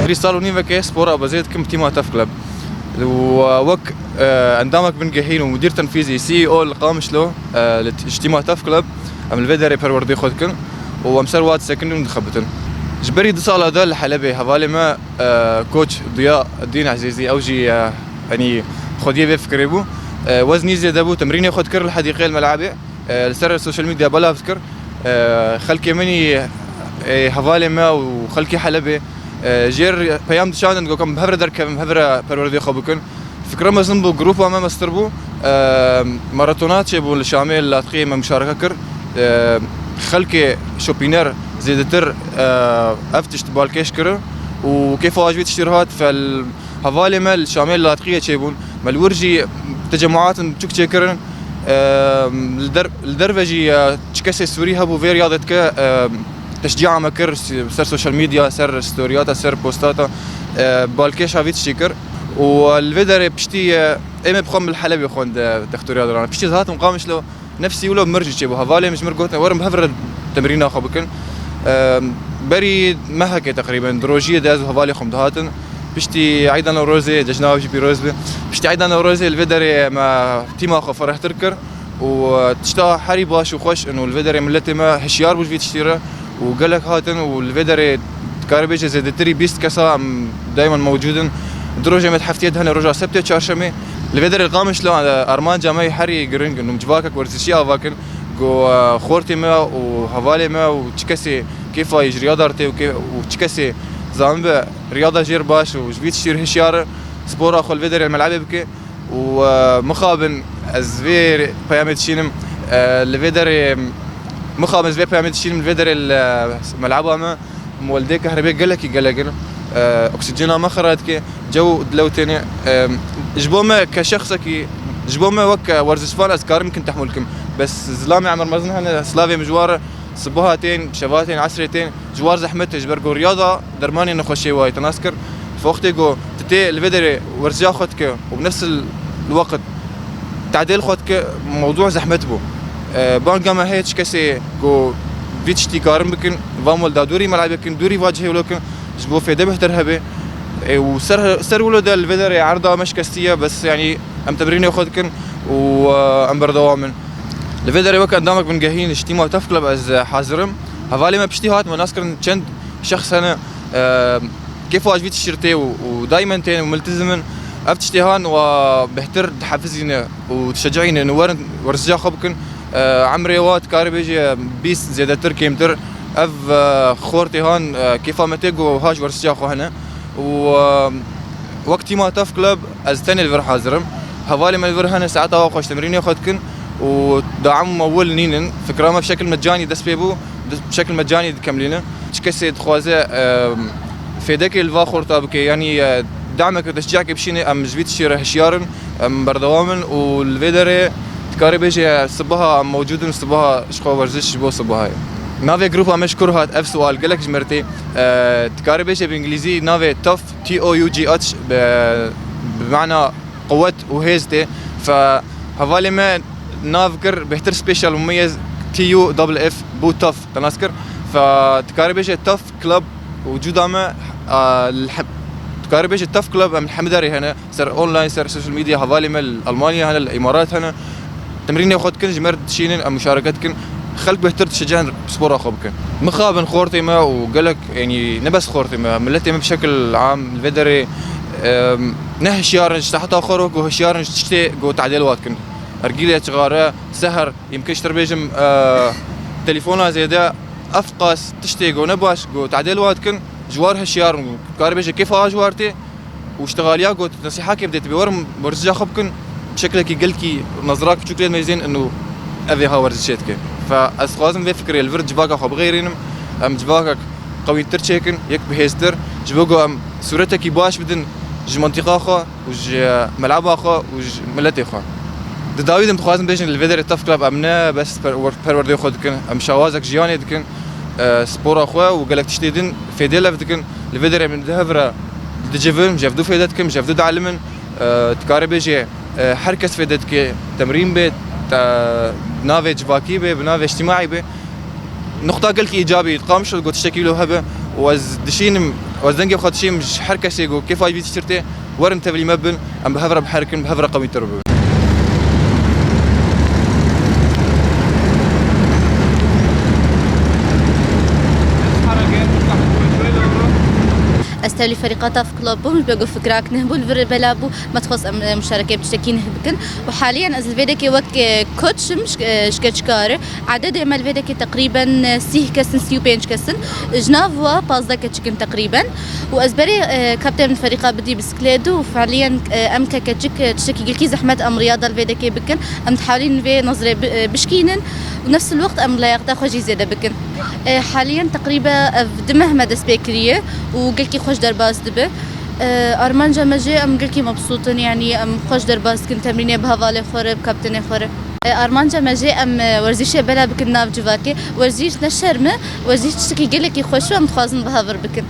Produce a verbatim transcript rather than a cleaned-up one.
Berî sal û nîvekê spora obezê dikim bi tîma Tough Club. Û, e, wek, e, endamek bingehîn û mudîr tenfîzî, C E O li Qamişlo, e, li t-, ji tîma Tough Club, em li vê derê perwerdê xwe dikin û em ser wa disekin û dixebitin. Ji berî du sala de li Helebê hevalê me, e, koç Diya Dîn Ezîzî, ew jî, e, yanî xwediyê vê fikirê bû. E, weznî zêde bû, temrînê xwe dikir li hedîqê li melebê. E, li ser social media belav dikir. E, xelkê min î, e, hevalê me û xelkê Helebê, e, jêr peyam dişandin, got, em bi hev re derkevin, bi hev re perwerdê xwe bikin. Fikra mezin bû, grupa me mestir bû. E, maratona çêbûn li Şamê, li Latqiyê me muşareke kir. E, xelkê şopîner zêdetir, e, ev tişt balkêş kirin û kêfa wan ji vê tiştî re hat. Fel Hevalê me li Şamê li Latqiyê çêbûn. Me li wir jî tecemûatin biçûk çêkirin. Eee, li der-, li derve jî, eee, çi kesê Sûrî hebû vê riyadê dike, eee, teşcîa me kir, ser social media, ser storiyata, ser postata, eee, balkêşa vî tiştî kir. Û li vê derê piştî, eee, ê me bi xwe min li Helebê xwend, eee, textoriya diran. Piştî ez hatim Qamişlo, nefsî wilo mir jî çêbû. Hevalê min ji mir gotin, werin bi hev re temrîna xwe bikin. Eee, berî mehekê teqrîben, di rojiyê de ez û hevalê xwe dihatin. Piştî Eyda Newrozê, cejna wî jî pîroz be. Piştî Eyda Newrozê li vê derê me tîma xwe ferehtir kir û, eee, tişta herî baş û xweş in û li vê derê miletê me hişyar bû ji vî tiştî re û gelek hatin û li vê derê dikarî bêje zêdetirî bîst kesa em dayman mewcûd in. Du rojê me di hefteyê de hene, roja sebtê, çarşemê. Li vê derê Qamişlo, e, armanca me herî giring in û civakek werzişî ava kin, ku, e, xortê me û hevalê me û çi kesê kêfa ji riyada re tê û kê-, û çi kesê zanibe riyada jêr baş û ji vî tiştî re hişyar e, spora xwe li vê derê li melebê bike. Û, e, mixabin ez vê peyamê dişînim, e, li vê derê, mixabin ez vê peyamê dişînim li vê derê li meleba me. Moldê kehrebê gelekî gelek in. E, oksîjena me xira dike, cew dilewtêne. E, ji bo me ke şexsekî, ji bo me wek werzişvan ez karim kin tehmûl kim. Bes zilamê Emer Mezin hene, silavê min ji wan re, sibaha tên, şeva tên, esrê tên, ji wan re zehmet e, ji ber ku riyada dermanê nexweşiyê wayê te nas kir. Wextê ku tu tê li vê derê werziya xwe dike û bi nefs el-weqt tedêl xwe dike, mewdû zehmet bû. E, banga me heye çi kesê ku vî tiştî karin bikin, va mol da dûrî melebê kin, dûrî va cihê wilo kin, ji bo fêde bêhtir hebe. E, û ser, ser wilo de li vê derê erda me şikestî ye, bes, yanî, em temrînê xwe dikin û, e, em berdewam in. Li vê derê wek endamek bingehîn ji tîma Tough Club ez, e, hazir im. Hevalê me piştî hat me nas kirin çend şexs hene, e, kêfa ji vî tiştî re tê û, û daymen tên û miltizim in. Ev tiştê han wa bêhtir dihefizîne û dişecihîne û werin werziya xwe bikin. E, emrê wa dikarî bêje bîst zêdetir kêmtir. Ev, e, xortê han, e, kêfa me tê ku ha ji werziya xwe hene. Û, e, wek tîma Tough Club ez tenê li vir hazir im. Hevalê me li vir hene, saeta wa xweş temrînê xwe dikin û daim me wil nînin. Fikra me bi şekil mecanî dest pê bû, bi şekil mecanî dikemlîne. Çi kesê dixwaze, e, fêdekê li va xorta bike, yanî, e, dameke teşciyakê bişîne, em ji vî tiştî re hişyar in, em berdewam in û li vê derê dikarî bêje sibaha em mewcûd in, sibaha ji xwe werziş ji bo sibahayê. Navê grupa me ji kur hat, ev sual gelek ji me re tê. E, dikarî bêje bi îngilîzî navê Tough, T O U G H, bi, bi mana quwet û hêz tê. Fe hevalê me nav kir bêhtir special, mumeyez, T U double F, bû Tough, te nas kir. Fe dikarî bêje Tough Club û cuda me, a, li Hem-, dikarî bêje Tough Club em li hemî derê hene, ser online, ser social media, hevalê me li Almanya hene, li Îmarat hene. Temrînê xwe dikin, ji me re dişînin, em muşareke dikin. Xelk bêhtir dişecin spora xwe bikin. Mixabin xortê me û gelek, yanî ne bes xortê me, miletê me bi şekil am li vê derê, em, ne hişyar in ji seheta xwe re, ku hişyar in ji tiştê ku tedêl wa dikin. Ergîlê, çixare, seher, yimkin ji te re bêjim, e, telefona zêde, ev qas tiştê ku ne baş ku tedêl wa dikin, ji war hişyar in, ku karê bêje kêfa ji war tê. û ji te xaliya got, nesîhakê bidê, tu bê werin werziya xwe bikin, bi şekilekî gelkî nezrak biçûk lê mêzên û ev ê ha werzişê dike. Fe ez dixwazim vê fikrê li vir civaka xwe bixeyrînim, em civakek qewîtir çêkin, yek bihêztir, ji bo ku em sûretekî baş bidin ji mintîqa xwe û ji meleba xwe û ji miletê xwe. Di dawî de em dixwazin bêjin, li vê derê Tough Club em ne bes per-, wer-, perwerdeyê xwe dikin, em şawazek jiyanê dikin, e, spora xwe û gelek tiştê din fêdê lev dikin. Li vê derê min di hev re dicivim, ji hev du fêde dikim, ji hev du dielimin. E, dikarî bêjê, e, her kes fêde dike, temrîn bê, te-, bi navê civakî bê, bi navê îctîmaî bê. Nuqta gelkî îcabî, Qamişlo got tiştekî wilo hebe û ez dişînim Ez dengê xwe dişêm ji her kesê ku kêfa wî tiştirtê, werin tevlî me bin, em bi hev re biherikin, bi hev re qewîtir bibin. Ez tevlî ferîqata Club bûm, ji ber ku fikirak ne bû, li vir bela bû, me dixwest em, e, muşarekê bi tiştekî nih bikin. Û haliyen ez li vê dekê wek, e, koç im, ji, e, ji keçikar. Ededê me li vê dekê teqrîben, e, sîh kes in, sî û pênc kes in. Ji nav wa pazdeh keçik in teqrîben. Û ez berê, e, kaptên min ferîqa bidî bisiklêt û faliyen, e, em ke keçik, e, tiştekî gelkî zehmet em riyada li vê dekê bikin. Em dihawlîn vê nezrê bi, e, bişkînin. Û nefs el wext em leyaqda xwe jî zêde bikin. E, haliyen teqrîbe ev du meh me dest pê kiriye û gelkî xweş derbas dibe. E, armanca me jê em gelkî mebsût in, yanî em xweş derbas dikin, temrînê bi hevalê xwe re, bi kaptênê xwe re. E, armanca me jê em, e, werzîşê bela bikin nav civakê. Werzîş ne şerm e, werzîş tiştekî gelekî xweş e, em dixwazin bi hev re bikin.